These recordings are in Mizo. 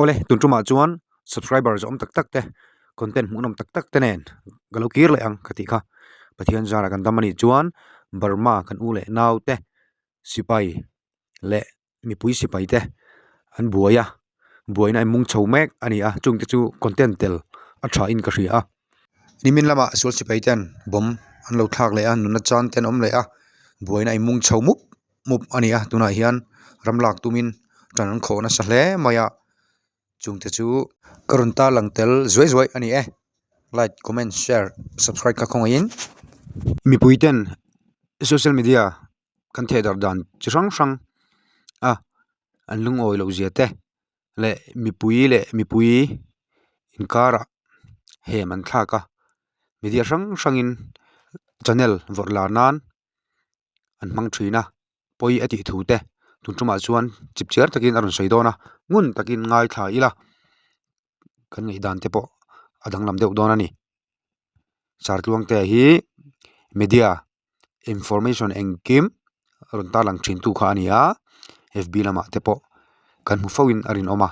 Awle, tun tumah chuan subscriber zawm tak tak te, content hmuhnawm tak tak te nen ka lo kir leh ang ka tih kha. Pathian zara kan dam anih chuan Burma kan u leh nau te sipai leh mipui sipai te an buai a, buaina a inmung chho mek a ni a, chungte chu content tel a tha in ka hria a. Nimin lamah sual sipai ten bomb an lo thlak leh a, nunna chan te an awm leh a, buaina a inmung chho mup mup a ni a, tunah hian ram lak tumin tan an khawh nasa hle mai a, chungte chu ka rawn tarlang tel zuai zuai a ni e, like comment share subscribe kha khawngaihin mipui ten social media kan theh darh dan chi hrang hrang a an lungawi loh zia te leh mipui leh mipui inkarah hem an thlak a media hrang hrangin channel vawrh lar nan an hmang thin a pawi a tih thu te tun tumah chuan chip chiar takin a rawn sawi dawn a ngun takin ngaithla ila kan ngaihdan te pawh a danglam deuh dawn a ni Sartluangte hi media information engkim rawn tarlang thin tu kha a ni a fb lamah te pawh kan hmu fo in a rinawm a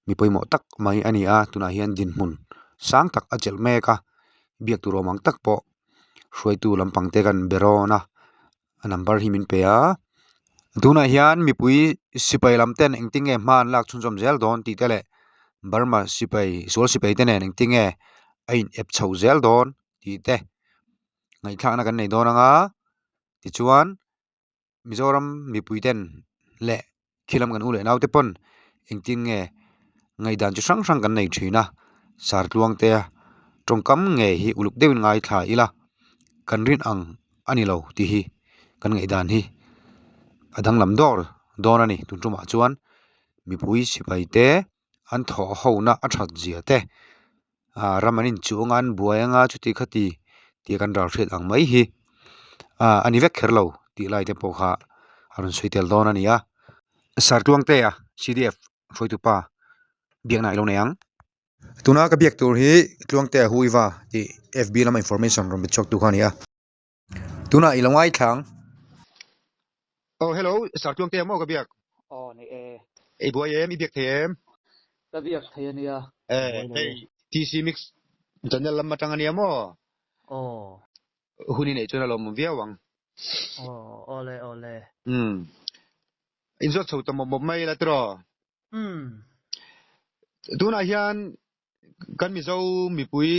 mi pawimawh tak mai a ni a tunah hian dinhmun sang tak a chelh mek a biak tur awm ang tak pawh hruaitu lampang te kan be rawn a a number hi min pe a tunah hian mipui sipai lam ten engtin nge hma an lak chhunzawm zel dawn tih te leh Burma sipai sual sipai te nen engtin nge a in ep chho zel dawn tih te ngaihthlakna kan nei dawn ang a tichuan. Mizoram mipui ten leh khi lam kan u leh nau te pawn engtin nge ngaihdan chi hrang hrang kan nei thin a sartluang te tawngkam ngei hi uluk deuhin ngaithla ila kan rin ang a ni lo tih hi kan ngaihdan hi a danglam dawr dawn a ni tun tumah chuan mipui sipai te an thawh ho na a that zia te ah ram an inchuh anga an buai anga chuti khati tih kan ral hriat ang mai hi ah a ni vek kher lo tih lai te pawh kha a rawn sawi tel dawn a ni a Sartluangtea C D F hruaitu pa biakna ilo nei ang tuna ka biak tur hi Tluangtea Huiva tih F B lama information rawn be chhuak tu kha a ni a. Tunah i lo ngaithla ang. Oh hello, Sartluangtea maw ka biak? Aw ni e. I buai em? I biak thei em? Ka biak thei a nia. Eh, hei TC Mix channel lam atang a nia maw? Aw. Hun i neih chuan a lawmawm viau ang. Aw, awle awle. Umm. Inzawt chho ta mawp mawp mai ila tiraw? Umm. Tunah hian kan Mizo mipui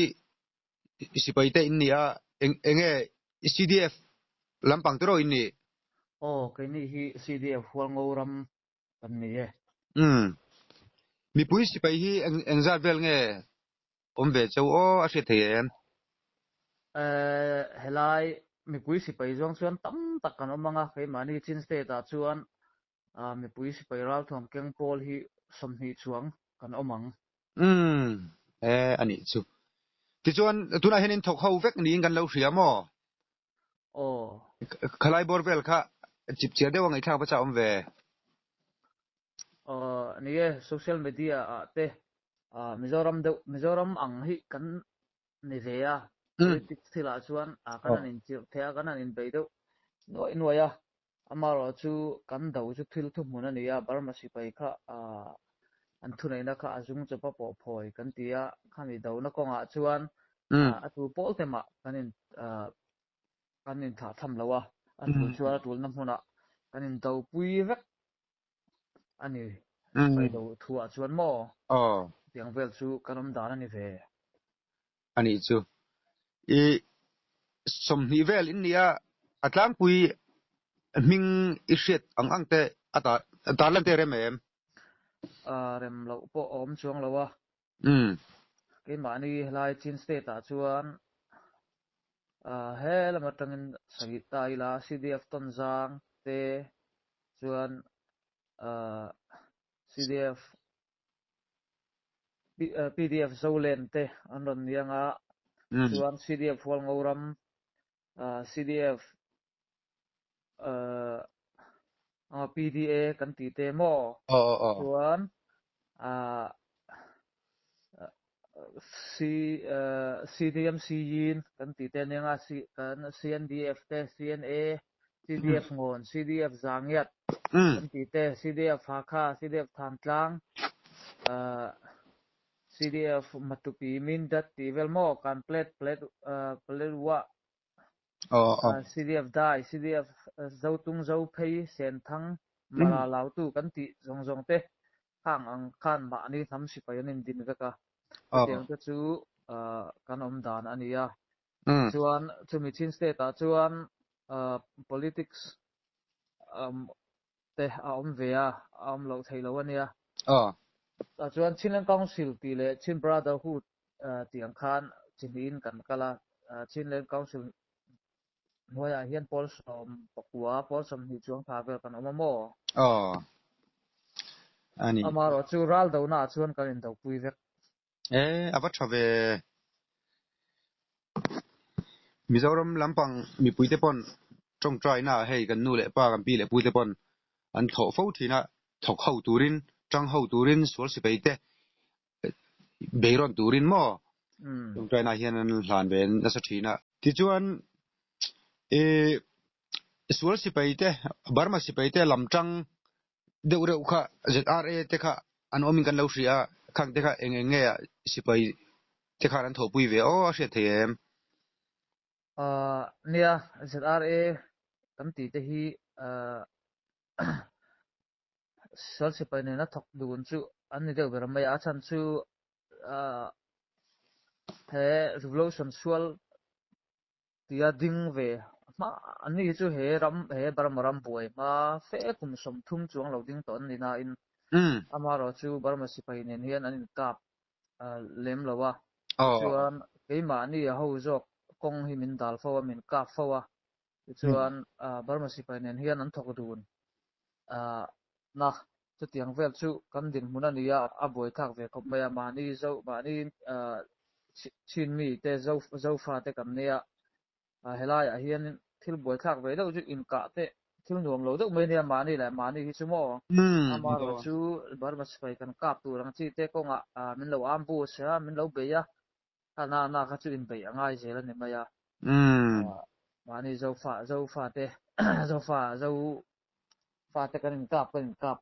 Sipai te in ni a, eng enge CDF lampang te rawh in nih? Aw, keini hi CDF Hualngo ram kan ni e. Umm. Mipui sipai hi eng engzat vel nge awm ve cheu aw a hriat thei em? Eh, helai mipui sipai zawng chuan tam tak kan awm ang a, keimahni Chin State ah chuan mipui sipai ralthuam keng pawl hi 20 chuang kan awm ang. Umm, e a nih chu. Tichuan, tunah hian in thawk ho vek niin kan lo hria maw? Aw. Khalai bawr vel kha chip chiar deuh a ngaihthlak va chah awm ve. Aw, ni e, social media ah te Mizoram deuh, Mizoram ang hi kan ni ve a, politics thilah chuan kan han inchirh thei a, kan han inbei deuh nuaih nuaih a. Amaherawh chu kan do chu thil thuhmun a ni a, Burma sipai kha an thuneihna kha a zung chawp a pawh phawi kan ti a, khami dona kawngah chuan a tu pawl te mah kan in kan inthlah tham lo a, a tul chuan a tulna hmunah kan indo pui vek a ni. Sipai do thuah chuan maw tiang vel chu kan awm dan a ni ve. A nih chu. I 20 vel in nia, a tlangpui hming i hriat ang ang te a tarlan te rem em? Rem loh pawh a awm chuang lo a. Keimahni helai Chin State ah chuan he lam atangin sawi ta ila CDF Tonzang te chuan CDF PDF Zolen te an rawn ni anga chuan CDF Hualngoram, CDF PDA kan tih te maw chuan CDMC Yin kan tih te ania nga CNDF te CNA CDF Ngawn, CDF Zangiat kan tih te, CDF Hakha, CDF Thantlang. CDF Matupi Mindat tih vel maw kan plate plate Paletwa CDF Dai CDF Zotung Zophei Senthang Mara Lautu kan tih zawng zawng te khang ang khan mahni hnam sipai an indin vek a. Chutiang te chu kan awm dan a ni a. Chuan chumi Chin state ah chuan politics te a awm ve a, a awm loh theih loh a nia. Tah chuan Chinland Council tih leh Chin Brotherhood tih ang khan chi hnihin kan kal a, Chinland Council hnuaiah hian pawl 19, pawl 20 chuang tha vel kan awm a maw? Aw. A ni. Amaherawhchu ral donaah chuan kan indopui vek. E, a va tha ve. Mizoram lampang mipuite pawn tawngtaina ah hei kan nu leh pa kan pi leh pute pawn an thlawh fo thin a, thawk ho turin, tang ho turin, sual sipai te beirawn turin maw tawngtaina hian an hlan ve nasa thin a. Tichuan i sual sipai te, Burma sipai te lam tang deuh reuh kha ZRA te kha an awmin kan lo hria a, khang te kha eng eng nge sipai te khan an thawhpui ve aw a hriat thei em? Ahh nia ZRA kan tih te hi ahh sual sipai nena thawk dun chu an ni deuh ber mai a, a chhan chu ahh he revolution sual Tia ding ve hma an ni hi chu he ram he Burma ram buai hma fe kum 30 chuang lo ding tawh an ni nain amaherawh chu Burma sipai nen hian an inkap lem lo a, tichuan keimahni a ho zawk kawng hi min dal fo a, min kap fo a, tichuan Burma sipai nen hian an thawk dun na chutiang vel chu kan dinhmun a ni a, a buaithlak ve khawp mai a, mahni zo mahni chin mi te zo zofa te kan nia, helaiah hian thil buaithlak ve deuh chu inkah te thil nuam lo deuh mai a nia mahni leh mahni hi chu maw, amaherawh chu Burma sipai kan kap tur ang chi te kawngah min lo ambush a, min lo bei a, A na na kha chu inbeih a ngai zel a ni mai a. Mahni Zofa Zofa te Zofa Zo fa te kan inkap kan inkap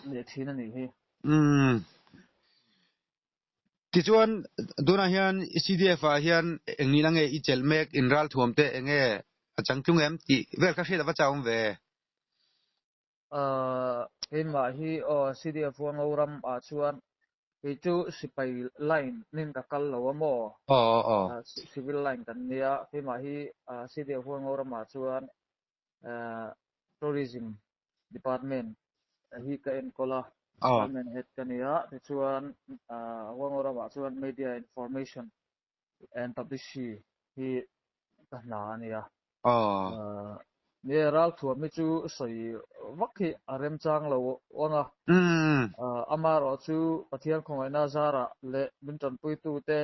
leh thin a nih hi. Tichuan tunah hian CDF ah hian eng nihna nge i chelh mek in ralthuam te eng nge a changtlung em tih vel kha hriat a va chau awm ve. Keimah hi aw CDF Huango ram ah chuan kei chu sipai line nin ka kal lo a maw? Civil line kan nia keimah hi CDF Huango ram ah chuan Tourism Department hi ka enkawl a, Department head ka nia tichuan Huango ram ah chuan Media Information and Publicity hi ka hna a nia. Ni ralthuam hi chu sawi vak hi a remchang lo ang a. Amaherawh chu Pathian khawngaihna zarah leh min tanpuitute,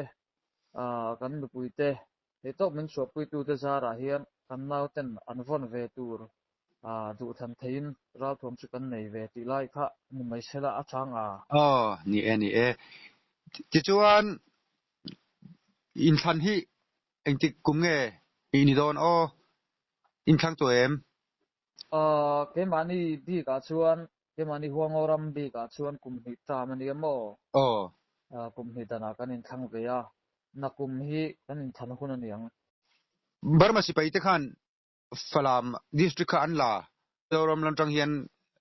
kan mipuite, hei tawk min chhuahpuitute zarah hian kan nauten an vawn ve tur duhthlan theiin ralthuam chu kan nei ve tih lai kha ni mai sela a chang a. Aw, ni e, ni e. Tichuan, Inthlan hi engtik kum nge i ni dawn aw? Inthlang tawh em? Aw, keimahni bikah chuan, keimahni Huango ram bikah chuan kum hnih term a nia maw? Aw. Kum hnih danah kan inthlang ve a, nakum hi kan inthlan hun a ni ang. Burma sipai te khan Falam district kha an la. Mizoram lam tang hian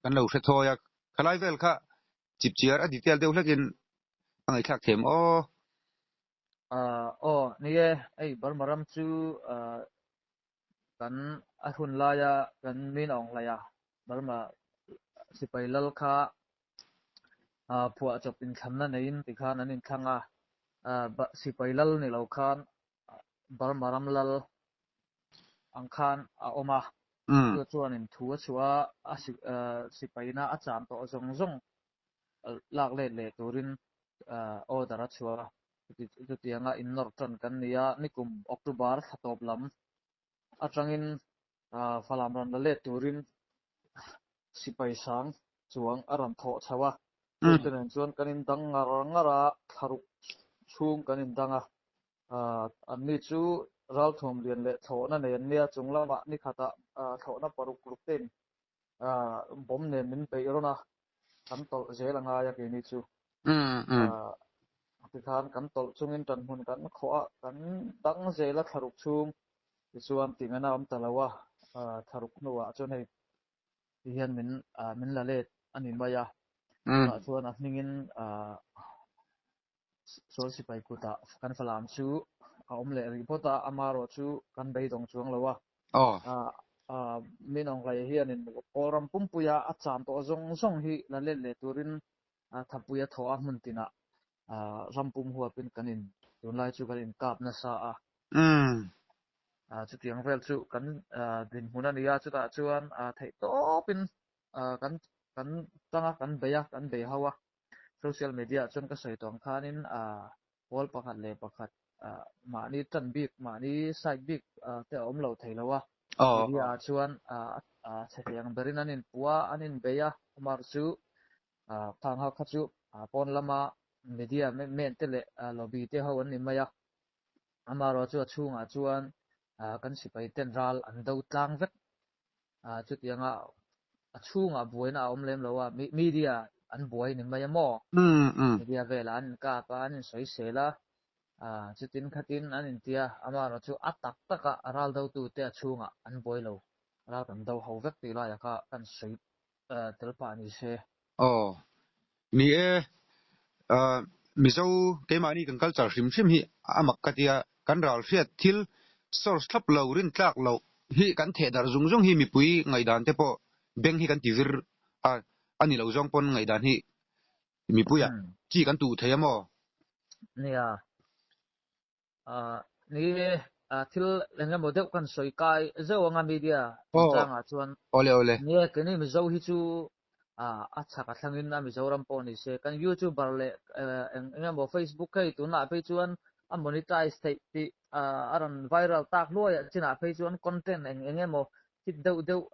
kan lo hre thawi a, khalai vel kha chipchiar a detail deuh hlekin a ngaihthlak thiam aw. Aw ni e, hei Burma ram chu kan a hun laia kan min aung hlai a, Burma sipai lal kha phuahchawp inthlanna neiin tikhan an inthlang a, sipai lal ni lo khan Burma ram lal ang khan a awm a, chu chuanin thu a chhuah a, a sipaina a cham tawh zawng zawng lak let leh turin order a chhuah a, chutianga innawrh tan kan ni a, nikum October thla tawp lam atangin Falam rawn la let turin sipai sang chuang a rawn thawh chho a, chute nen chuan kan indang ngar ngar a, thlaruk chhung kan indang a. Anni chu ralthuam lian leh thlawhna nei an nia, chung lamah ni khatah thlawhna paruk ruk tein bomb nen min beih rawn a, kan tawlh zel a ngai a keini chu. Tikhan kan tawlh chungin ṭanhmun kan khawh a, kan dang zel a thlaruk chhung tichuan tihngana awm ta lo a, thlaruk hnuah chuan hei ti hian min min la let a ni mai a. Tunah chuan a hmingin Sual sipai kutah kan Falam chu a awm leh rih phawt a, amaherawh chu kan beidawng chuang lo a. Min Aung Hlaing hianin Kawlram pumpuia a cham tawh zawng zawng hi la let leh turin thapui a thawh a, hmun tinah ram pum huapin kan in tunlai chu kan inkap nasa a. Chutiang vel chu kan dinhmun a ni a, chutah chuan theihtawpin kan kan tang a, kan bei a, kan bei ho a. Social media ah chuan ka sawi tawh ang khanin pawl pakhat leh pakhat mahni tan bik, mahni side bik te a awm lo thei lo a. Media ah chuan chhe thei ang berin an inpuh a, an inbei a, Omar chu khang ho kha chu pawn lama media men te leh lobby te ho an ni mai a. Amaherawhchu a chhungah chuan kan sipai ten ral an do tlang vek. Chutianga a chhungah buaina a awm lem lo a, media an buai ni mai a maw? Media velah an inkap a, an insawisel a, chutin khatin an intia, amaherawhchu a tak taka ral dotute a chhungah an buai lo, ral kan do ho vek tih laiah kha kan sawi tel pah ni se. Aw, ni e, Mizo keimahni kan culture hrim hrim hi a mak ka tia, kan ral hriat thil source thlap lo rin tlak loh hi kan theh darh zung zung hi mipui ngaihdan te pawh beng hi kan ti vir a, a ni lo zawng pawn ngaihdan hi mipuiah chi kan tuh thei a maw? Nia, Ni e, thil eng emaw deuh kan sawi kai zeuh anga media chungchangah chuan. Awle awle. Ni e, keini Mizo hi chu a chhak a thlangin a Mizoram pawh ni se, kan YouTuber leh eng emaw Facebook hei tunah phei chuan a monetize theih tih a rawn viral tak hluaiah chinah phei chuan content eng eng emaw hit deuh deuh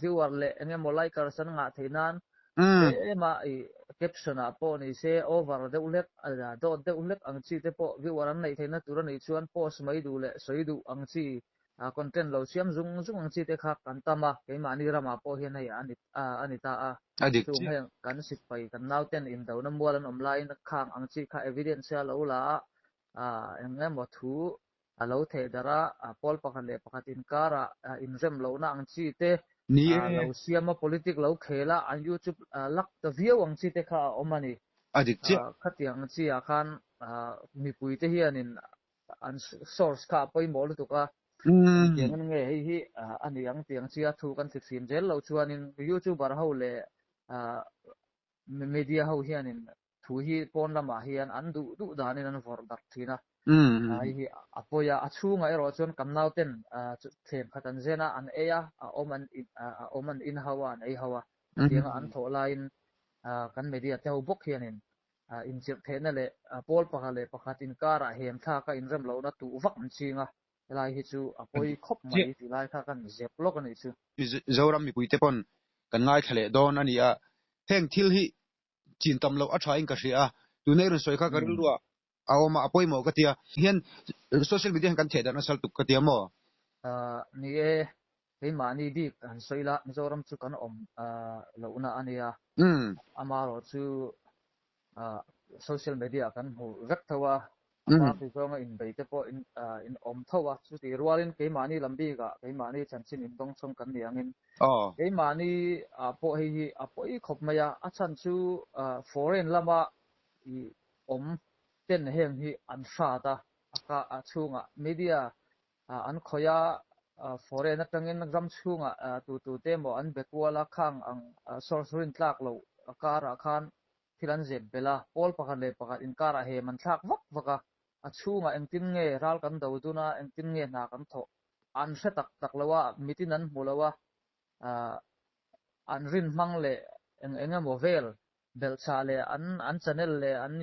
viewer leh eng emaw likers an ngah theih nan tlem a i caption ah pawh ni se over deuh hlek dawt deuh hlek ang chi te pawh viewer an neih theihna tur a nih chuan post mai duh leh sawi duh ang chi content lo siam zung zung ang chi te kha kan tam a, keimahni ramah pawh hian hei a ni ta a. Chung heng kan sipai kan nauten indona mual an awm laiin khang ang chi kha evidence a lo la a, eng emaw thu A lo theh darh a, pawl pakhat leh pakhat inkarah inrem lohna ang chi te lo siam a, politic lo khel a, an YouTube lak ta viau ang chi te kha a awm a ni. A dik chiah. Khatiang ang chi ah khan mipui te hianin an source kha a pawimawh lutuk a, engtiangin nge hei hi a ni ang tih ang chi a thu kan thlichhim zel loh chuanin YouTuber ho leh media ho hianin Thu hi pawn lamah hian an duh duh danin an vawrh darh thin a, hei hi a pawi a, a chhungah erawh chuan kan nauten thlem khat an zen a, an ei a, a awm an a awm an in ho a, an ei ho a, hetianga an thawh laiin kan media te ho bawk hianin inchirh theihna leh pawl pakhat leh pakhat inkarah hem thlak a inrem lohna tuh vak an ching a, helai hi chu a pawi khawp mai tih lai kha kan zep lawk a nih chu. Zoram mipuite pawn kan ngaithla leh dawn a ni a, heng thil hi chin tam loh a tha in ka hria a, tuna i rawn sawi kha ka rilru ah a awm a, a pawimawh ka ti a, hian social media hian kan theh darh nasal tuk ka ti a maw? Ni e, keimahni bik han sawi la, Mizoram chu kan awm lohna a nia, amaherawh chu social media ah kan hmu vek tho a, a party zawnga inbei te pawh in awm tho a, chutih rualin keimahni lam bikah keimahni chanchin indawngchawng kan ni angin Keimahni ah pawh hei hi a pawi khawp mai a, a chhan chu foreign lama i awm ten heng hi an hrat a, a ka a chhungah media an khawih a, foreign atangin ram chhungah tu tu te emaw an be kual a, khang ang source rin tlak loh karah khan thil an zep belh a, pawl pakhat leh pakhat inkarah hem an thlak vak vak a, a chhungah engtin nge ral kan do dun a, engtin nge hna kan thawh An hre tak tak lo a, mitin an hmu lo a, an rin hmang leh eng eng emaw vel belhchhah leh an an channel leh an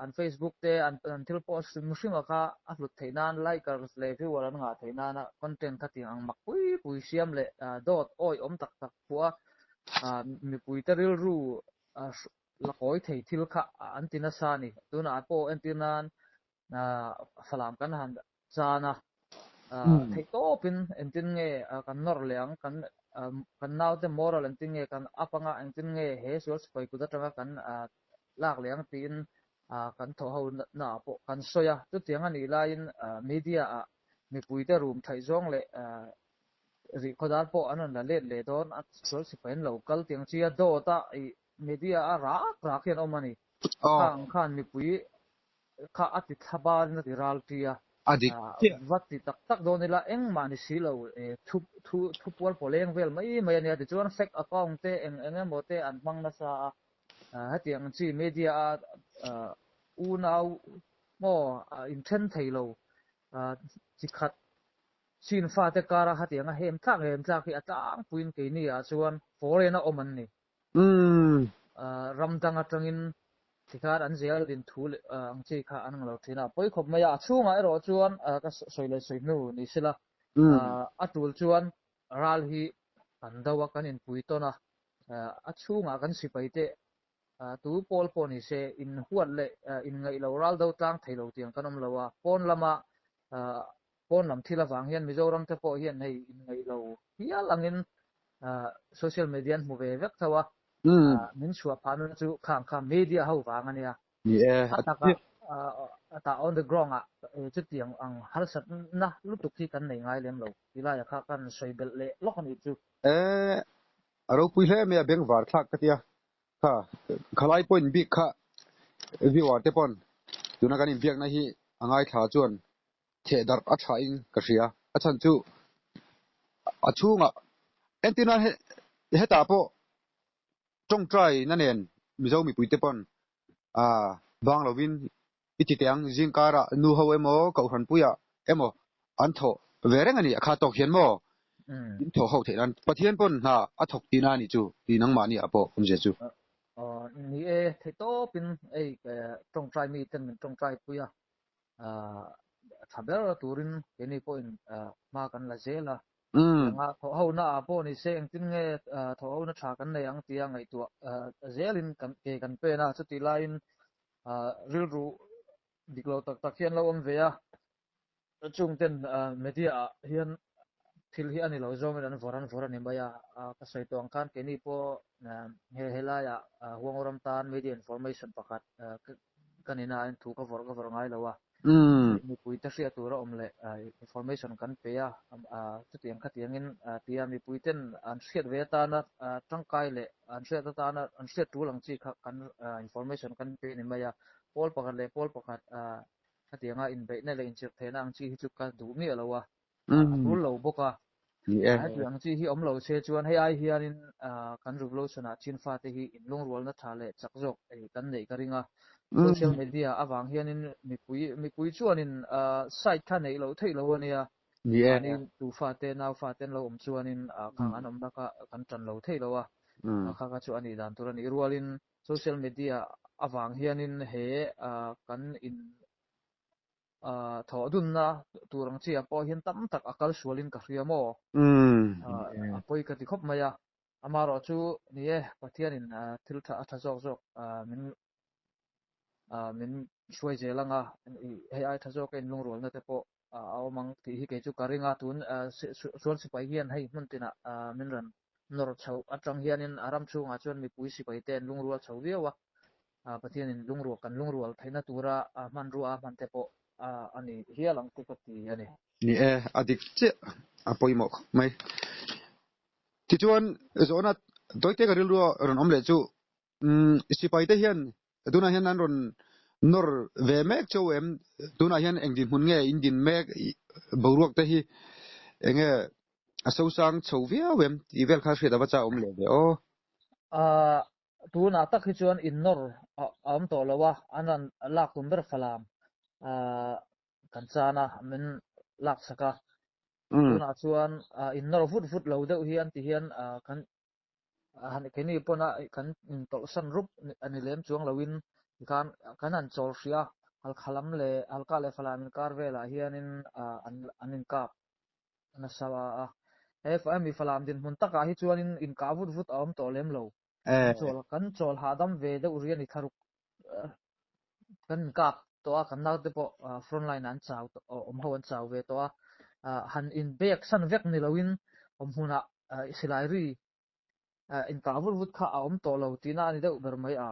an Facebook te an an thil post hrim hrim a kha a hlut theih nan likers leh viewer an ngah theih nana content kha tiang ang mak pui pui siam leh dawt awi awm tak tak phuah a mipui te rilru la kawi thei thil kha an ti nasa a ni. Tunah pawh entir nan Falam kan han chan a, theih tawpin engtin nge kan nawr leh ang, kan kan naute moral engtin nge kan up anga, engtin nge he sual sipai kut atanga kan lak leh ang tiin kan thawh ho naah pawh kan sawi a. Chutiang a nih laiin media ah mipuite rum thaih zawng leh rihkhawdar pawh an rawn la let leh dawn a, sual sipai an lo kal tiang chi a dawt a ih media a rak rak hian awm a ni. Khang khan mipui kha a ti thla barin a ti ral ṭi a. A dik chiah. Va ti tak tak dawn ila engmah ni si lo thu thu thu pual pawleng vel mai mai a nia. Tichuan fake account te eng eng emaw te an hmang nasa a. Hetiang chi media a unau maw inthen thei lo chi khat chin fate kara hetianga hem tlak hem tlak hi a tlangpuiin keini ah chuan foreign a awm an ni. Ram dang atangin tikhan an zel din thu leh ang chi kha an ang lo thin a. Pawi khawp mai a, a chhungah erawh chuan ka sawi leh sawi hnu ni sela a tul chuan ral hi kan do a, kan inpui tawn a, a chhungah kan sipai te tu pawl pawh ni se inhuat leh inngaih lo ral do tlang thei lo tiang kan awm lo a, pawn lama pawn lam thil avang hian Mizoram te pawh hian hei inngaih lo hial angin social media an hmu ve vek tho a, min chhuah phahna chu khang kha media ho vang a nia. Ni e, a taka a tah on the ground ah chutiang ang harsatna lutuk hi kan nei ngai lem lo tilai ah kha kan sawi belh leh lawk a nih chu. E, a ropui hle mai a, bengvar thlak ka tia. Kha, khalai point bik kha viewer te pawn tuna kan inbiakna hi a ngaithla chuan theh darh a tha in ka hria. A chhan chu a chhungah entirna hetah pawh tawngtai na nen Mizo mipui te pawn bang lovin i ti teh ang zingkarah nu ho emaw Kohhran puiah emaw an thawh ve reng a ni. A kha tawk hian maw in thawh ho theih nan Pathian pawn hna a thawk tihna a nih chu tih nangmahni ah pawh awmzia chu. Ni e, theihtawpin hei tawngtai miten min tawngtai pui a. tha ber turin keini pawhin hma kan la zel a. Anga thawh hona ah pawh ni se engtin nge thawh hona tha kan nei ang tia ngaihtuah zelin kan ke kan pen a, chutih laiin rilru dik lo tak tak hi an lo awm ve a, chung ten media ah hian thil hi a ni lo zawngin an vawrh an vawrh a ni mai a, ka sawi tawh ang khan keini pawh he helaiah Huangoram tan media information pakhat Kan inah hian thu ka vawrh ka vawrh ngai lo a, mipuite hriat tur a awm leh information kan pe a, chutiang khatiangin tia mipuiten an hriat ve atana tangkai leh an hriat atana an hriat tul ang chi kha kan information kan pe ni mai a, pawl pakhat leh pawl pakhat khatianga inbeihna leh inchirhthehna ang chi hi chu ka duh miah lo a. a tul lo bawk a. Heti ang chi hi awm lo se chuan hei ai hianin kan revolution ah chin fate hi inlungrualna tha leh chak zawk ei kan neih ka ring a. Social media avang hianin mipui mipui chuanin side kha neih loh theih lo a nia. Mahni tu fate nau fate an lo awm chuanin khang an awmna kha kan tan lo theih lo a. Kha kha chu a nih dan tur a nih rualin social media avang hianin he kan in Thawh dunna tur ang chiah pawh hian tam tak a kal sualin ka hria maw? A pawi ka ti khawp mai a. Amaherawh chu ni e, Pathianin thil tha a tha zawk zawk min min hruai zel ang a, hei ai tha zawka inlungrualna te pawh a awm ang tih hi kei chu ka ring a. Tun sual sipai hian hei hmun tinah min rawn nawr chhoh atang hianin a ram chhungah chuan mipui sipai te an lungrual chho viau a. Pathianin lungrual kan lungrual theihna tura hmanrua a hman te pawh a ni hial ang chu ka ti a ni. Ni e, a dik chiah a pawimawh khawp mai. Tichuan, zawhna tawite ka rilrua rawn awm leh chu, sipai te hian tunah hian an rawn nawr ve mek cheu em? Tunah hian eng dinhmun nge in din mek boruak te hi eng nge a sosang chho viau em tih vel kha hriat a va chak awm leh ve aw. Tunah tak hi chuan innawr a awm tawh lo a, an rawn lak tum ber Falam kan chan a, min lak sak a. Tunah chuan innawr vut vut lo deuh hian ti hian kan keini pawn a kan intawlhsan rup a ni lem chuang loin tikhan kan han chawl hrih a, Halkha lam leh Halka leh Falam inkar velah hianin an inkap nasa a. He mi Falam dinhmun takah hi chuanin inkah vut vut a awm tawh lem lo. Kan chawl kan chawl hahdam ve deuh ri a ni thlaruk kan inkap tawh a, kan naute pawh front line ah an chau tawh awm ho an chau ve tawh a. Han inbek san vek ni loin awm hmunah silai ri inkah vut vut kha a awm tawh lo tihna a ni deuh ber mai a.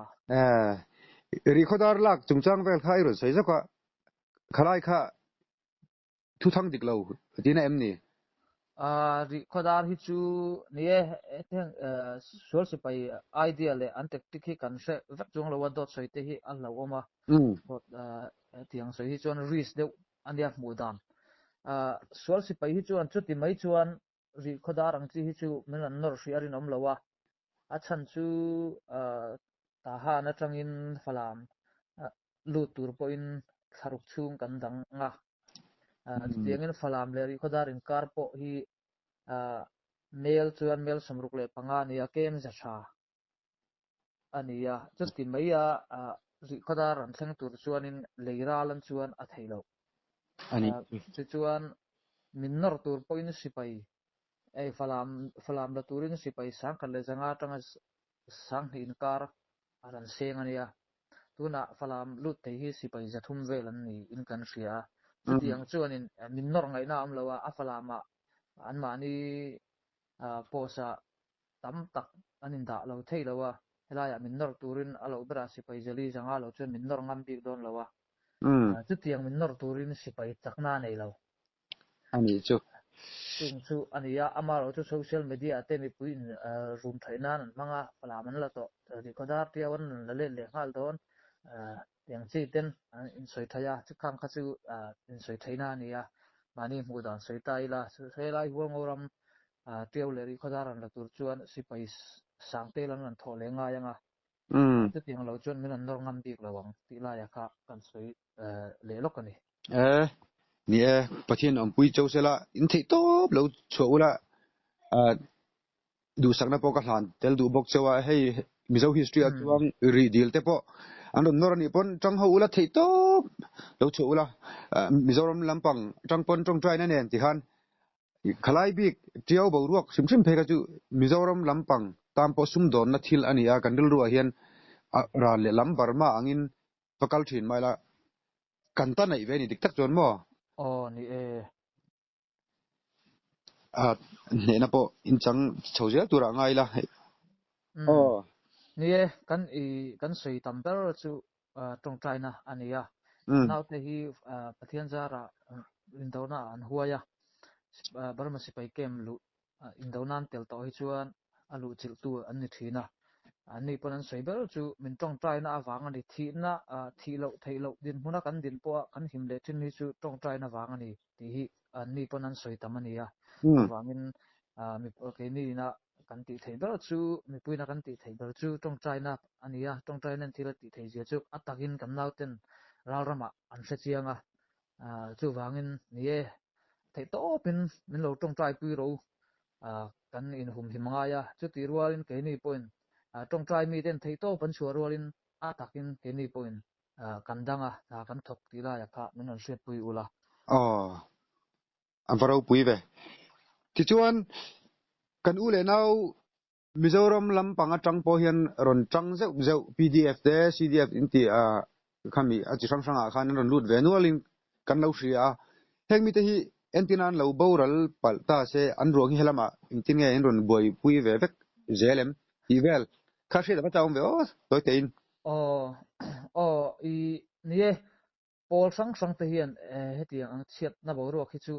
Rihkhawdar lak chungchang vel kha i rawn sawi zawk a, khalai kha thuthang dik lo tina em ni? Rihkhawdar hi chu ni e, heng sual sipai idea leh an tactic hi kan hre vek chuang lo a, dawt sawi te hi a hlauhawm a, dawt tiang sawi hi chuan risk deuh a nia hmuh dan. Sual sipai hi chuan chuti mai chuan Rihkhawdar ang chi hi chu min rawn nawr hrih a rinawm lo a, a chhan chu Tahan atangin Falam lut tur pawhin thlaruk chhung kan dang a, chutiangin Falam leh Rihkhawdar inkar pawh hi mel chuan mel 65 a ni a, kem za tha a ni a, chuti mai a Rihkhawdar an thleng tur chuanin lei ral an chuan a theih loh. Tichuan min nawr tur pawhin sipai ei Falam Falam la turin sipai 1500 atanga 2000 inkar a rawn seng a nia. Tunah Falam lut thei hi sipai 300 vel an ni in kan hria a. Chutiang chuanin min nawr ngaihna a awm lo a, a Falamah anmahni post ah tam tak an indah lo thei lo a, helaiah min nawr turin a loh berah sipai zali zanga lo chuan min nawr ngam bik dawn lo a, chutiang min nawr turin sipai chakna a nei lo. A nih chu. Chung chu a ni a, amaherawh chu social media ah te mipui in rum theih nan an hmang a, falam an la tawh, Rihkhawdar Tiau an rawn la let leh nghal dawn, Tiang chi ten an insawi thei a, chukhang kha chu insawi theihna a ni a, mahni hmuh dan sawi ta ila, helai Hualngo ram Tiau leh Rihkhawdar an la tur chuan sipai sang tel an rawn thawh leh ngai ang a, chutiang lo chuan min rawn nawr ngam bik lo ang tih laia kha kan sawi leh lawk a ni. E, ni e, Pathian awmpui cho sela in theih tawp lo chhuah ula, Duhsakna pawh ka hlan tel duh bawk cheu a, hei Mizo history ah chuan rih dil te pawh an rawn nawr a nih pawn tang ho ula theih tawp lo chhuah ula, Mizoram lampang tang pawn tawngtaina nen ti khan khalai bik Tiau boruak hrim hrim phei kha chu Mizoram lampang tan pawh sumdawnna thil a ni a, kan rilru ah hian ral leh lam Burma angin va kal thin mai la, kan ta neih ve a ni dik tak chuan maw? Aw ni e. Hnehna pawh inchang chho zel turah ngai ila. Aw. Ni e, kan i kan sawi tam ber chu tawngtaina a ni a. Naute hi Pathian zarah indona ah an huai a, Burma sipai camp luh Indona an tel tawh hi chuan a luhchilhtu an ni thin a. Anni pawn an sawi ber chu min tawngtaina avang a ni. Thihna, thih loh theih loh dinhmuna kan din pawha kan him leh thin hi chu tawngtaina vang a ni tih hi anni pawn an sawi tam a ni a. Chuvangin keini ina kan tih theih ber chu, mipuiina kan tih theih ber chu tawngtaina a ni a. Tawngtaina thil a tih theih zia chu a takin kan nauten ralramah an hre chiang a. Chuvangin ni e, theih tawpin min lo tawngtai pui ro kan inhumhim ngai a, chutih rualin keini pawhin tawngtai miten theih tawp an chhuah rualin a takin keini pawhin kan dang a, hna kan thawk tih laia kha min rawn hriatpui ula. Aw, a va ropui ve. Tichuan, kan u leh nau Mizoram lampang atang pawh hian rawn tang zeuh zeuh pdf te CDF in tih khami a chi hrang hrangah khan an rawn lut ve nualin kan lo hria a, heng mite hi entir nan lo boral palh ta se an ruang hi helamah engtin nge an rawn buaipui ve vek zel em tih vel kha hriat a va chauhawm ve aw tawi teiin. Aw aw i ni e Pawl hrang hrang te hian hetiang ang chhiatna boruak hi chu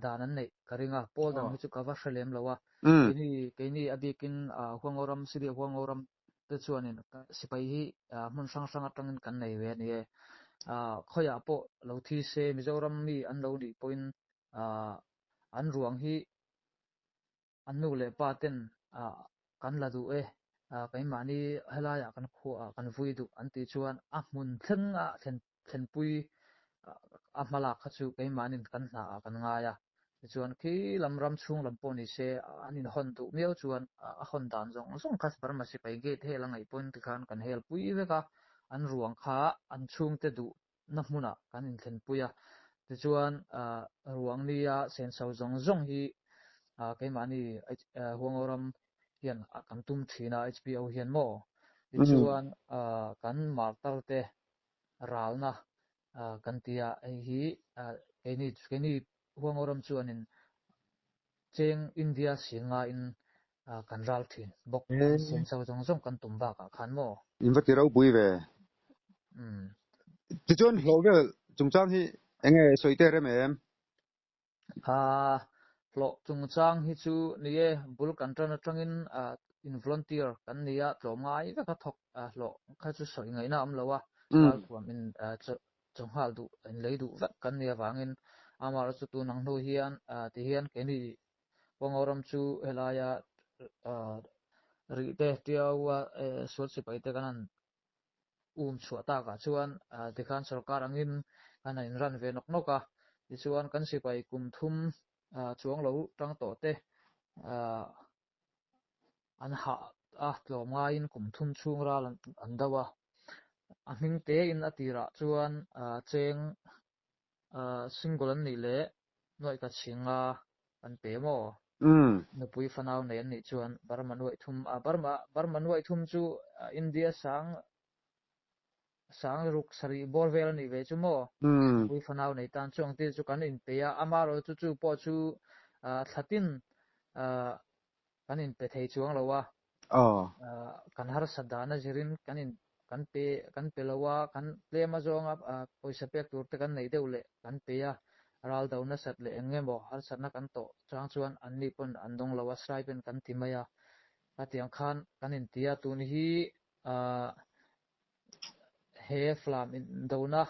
dan an neih ka ring a, pawl dang hi chu ka va hre lem lo a. Keini keini a bikin Huangoram, Syria Huangoram te chuanin sipai hi hmun hrang hrang atangin kan nei ve a ni e. Khawiah pawh lo thi se Mizoram mi an lo nih pawhin an ruang hi An nu leh pa ten kan la duh e, keimahni helaiah kan khuaah kan vui duh an tih chuan a hmun thleng a thlenpui a hmalak kha chu keimahnin kan hnaah kan ngai a. Tichuan khi lam ram chhung lam pawh ni se an inhawn duh miau chuan a hawn dan zawng zawng kha Burma sipai gate hel a ngaih pawhin tikhan kan hel pui vek a, an ruang kha an chhungte duh na hmunah kan inthlenpui a, tichuan ruang nia senso zawng zawng hi keimahni Huangoram hian kan tum thin a, HPO hian maw? Tichuan kan martar te ralna kan ti a, hei hi keini keini Huangoram chuanin cheng India sing ngaiin kan ral thin bawk, senso zawng zawng kan tum bakah khan maw? In va ti ropui ve. Tichuan hlawh vel chungchang hi enge sawi te rem em? Hlawh chungchang hi chu ni e, bul kan tan atangin in volunteer kan ni a, tlawm ngai vek a thawk hlawh kha chu sawi ngaihna a awm lo a, ralthuam in chaw nghal duh in lei duh vek kan nih avangin amaherawhchu tun ang hnu hian tihian keini Huangoram chu helaia rih te Tiaua sual sipai te kan han um chhuah takah chuan tikhan sorkar angin kan han inran ve nawk nawk a, tichuan kan sipai kum thum chuang lo tang tawh te an hah a, tlawm ngaiin kum thum chhung ral an do a, a hming tein a tirah chuan cheng single an nih leh nuaih ka chhing a an pe maw? Nupui fanau nei an nih chuan Burma nuaih thum a, Burma Burma nuaih thum chu India sang sang ruk sarih bawr vel a nih ve chu maw? Nupui fanau nei tan chu ang til chu kan inpe a, amaherawhchu chu chu pawh chu thlatin kan inpe thei chuang lo a, kan harsat dana zirin kan in kan pe kan pe lo a, kan tlem azawnga pawisa pek tur te kan neih deuh leh kan pe a, ral do nasat leh eng emaw harsatna kan tawh chang chuan anni pawn an dawng lo a, stipend kan ti mai a, khatiang khan kan inti a, tun hi He flam indona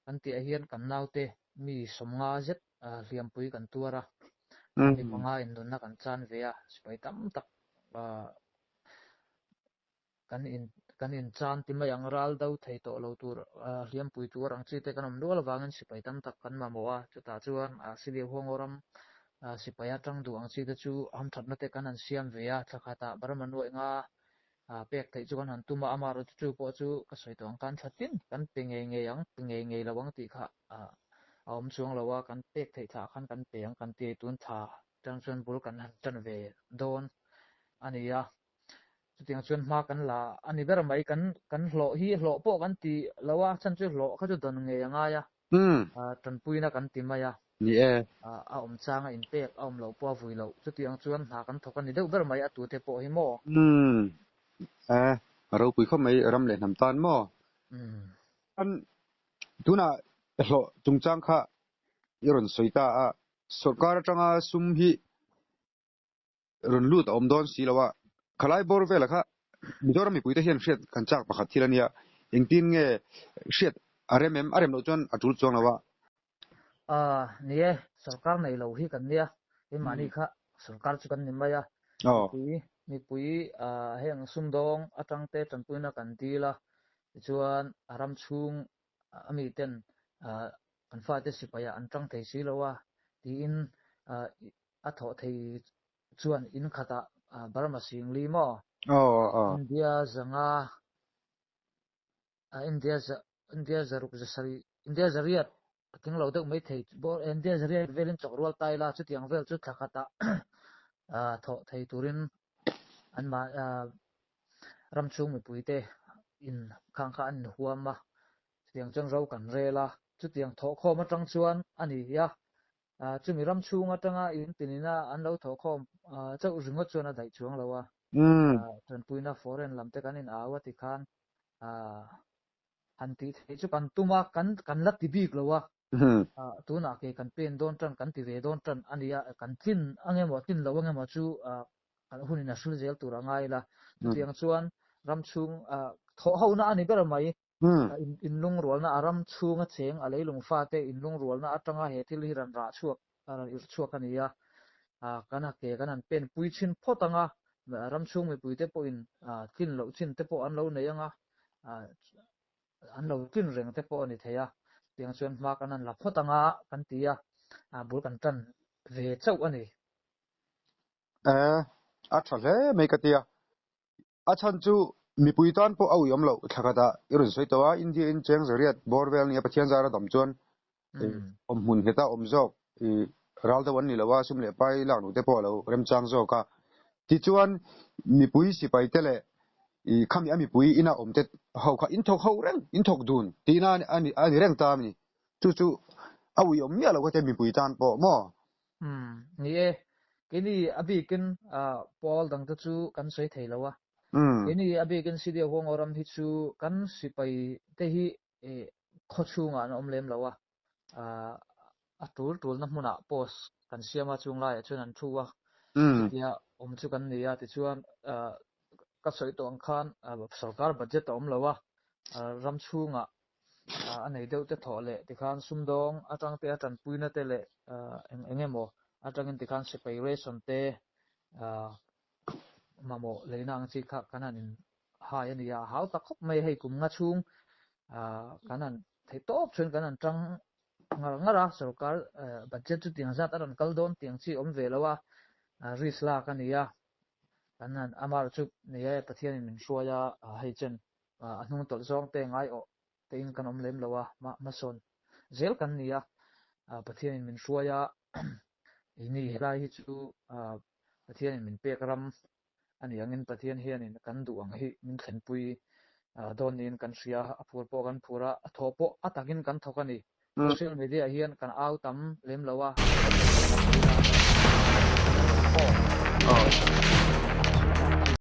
kan tihah hian kan naute mi sawmnga zet hliampui kan tuar a, mi panga indonna kan chan ve a, sipai tam tak kan in kan inchan ti mai ang, ral do thei tawh lo tur hliampui tuar ang chi te kan awm nual avangin sipai tam tak kan mamawh a, chutah chuan Siliau Huangaw ram sipai atang duh ang chi te chu hamthatna te kan han siam ve a, thla khatah Burma nuaih nga pek theih chu kan han tum a, amaherawhchu chu pawh chu ka sawi tawh ang khan thla tin kan pe ngei ngei ang, pe ngei ngei lo ang tih kha a awm chuang lo a, kan pek theih thla khan kan pe ang kan ti a, tun thla atang chuan bul kan han tan ve dawn a ni a, chutiang chuan hma kan la a ni ber mai, kan kan hlawh hi hlawh pawh kan ti lo a, chhan chu hlawh kha chu dawn ngei a ngai a, Tanpuina kan ti mai a. Ni e. A awm changa inpek a awm loh pawh a vui loh. Chutiang chuan hna kan thawk a ni deuh ber mai a tute pawh hi maw? Umm. E, a ropui khawp mai ram leh hnam tan maw? Umm. Chuan tunah hlawh chungchang kha i rawn sawi ta a, sawrkar atanga sum hi rawn lut a awm dawn si lo a, khalai bawr vela kha Mizoram mipuite hian hriat kan chak pakhat thil a nia, engtin nge hriat a rem em? A rem loh chuan a tul chuang lo a. Aaa ni e, sorkar nei lo hi kan nia, keimahni kha sorkar chu kan ni mai a, mipui mipui heng sumdawng atangte tanpuina kan dil a, tichuan a ram chhung a miten kan fate sipaiah an tang thei si lo a tiin A thawh thei chuan in khatah Burma Singli maw? India zanga India India zaruk zasarih India zariat a tling lo deuh mai thei India zariat velin chawk rual ta ila chutiang vel chu thla khatah thawh thei turin an mah ram chhung mipuite in khang kha an inhuam a chutiang chuan ro kan rel a chutiang thawhkhawm atang chuan a ni a. Chumi ram chhung atanga in tinina an lo thawhkhawm chauh ringawt chuan a daih chuang lo a. Tanpuina foreign lam te kan in au a ti khan han tih theih chu kan tum a, kan kan la ti bik lo a. Tunah ke kan pen dawn tan, kan ti ve dawn tan a nia, kan tlin ang emaw tlin lo ang emaw chu kan hunin a hril zel tur a ngai ila. Chutiang chuan ram chhung thawhhona a ni ber mai. Inlungrualna a ram chhunga cheng a leilung fate inlungrualna atanga he thil hi rawn rah chhuak, rawn irh chhuak a ni a. Kan a ke kan han pen pui chhin phawt ang a, ram chhung mipuite pawhin tlin loh chin te pawh an lo nei ang a, an lo tlin reng te pawh a ni thei a. Tiang chuan hma kan han la phawt ang a kan ti a, bul kan tan ve chauh a ni. A tha hle mai ka ti a. A chhan chu mipui tan pawh a uiawm loh thla khatah i rawn sawi tawh a, India in cheng zariat bawr vel nia Pathian zara dam chuan awmhmun ngheta awm zawk i ral deuh an ni lo a, sum leh pai lak duh te pawh a lo remchang zawk a. Tichuan mipui sipai te leh i khami a mipui ina awm te ho kha in thawk ho reng, in thawk dun tihna a ni reng ta a ni. Chu chu a uiawm miah lo kha te mipui tan pawh maw? Umm, ni e. Keini a bikin pawl dangte chu kan sawi thei lo a. Keini a bikin Sidia Huangaw ram hi chu kan sipai te hi khaw chhungah an awm lem lo a, a tul tulna hmunah post kan siam a, chung laiah chuan an thu a, chutia awm chu kan ni a, tichuan ka sawi tawh ang khan sorkar budget a awm lo a, ram chhungah a nei deuh te thawh leh tikhan sumdawng atang te a tanpuina te leh eng eng emaw atangin tikhan sipai ration te mamawh leina ang chi kha kan han in hai a ni a, a hau ta khawp mai hei kum nga chhung kan han theih tawp chuan kan han tang ngar ngar a, sorkar budget chu tiang zat a rawn kal dawn tiang chi awm ve lo a, risk lak a ni a, kan han amah chu ni e Pathianin min hruai a, hei chen a hnung tawlh zawng te ngai awh tein kan awm lem lo a, hmasawn zel kan ni a, Pathianin min hruai a, ini helai hi chu Pathianin min pek ram a ni angin Pathian hianin kan duh ang hi min thlenpui dawn niin kan hria a, a phur pawh kan phur a, a thawh pawh a takin kan thawk a ni. Social media ah hian kan au tam lem lo a, kan sawi na.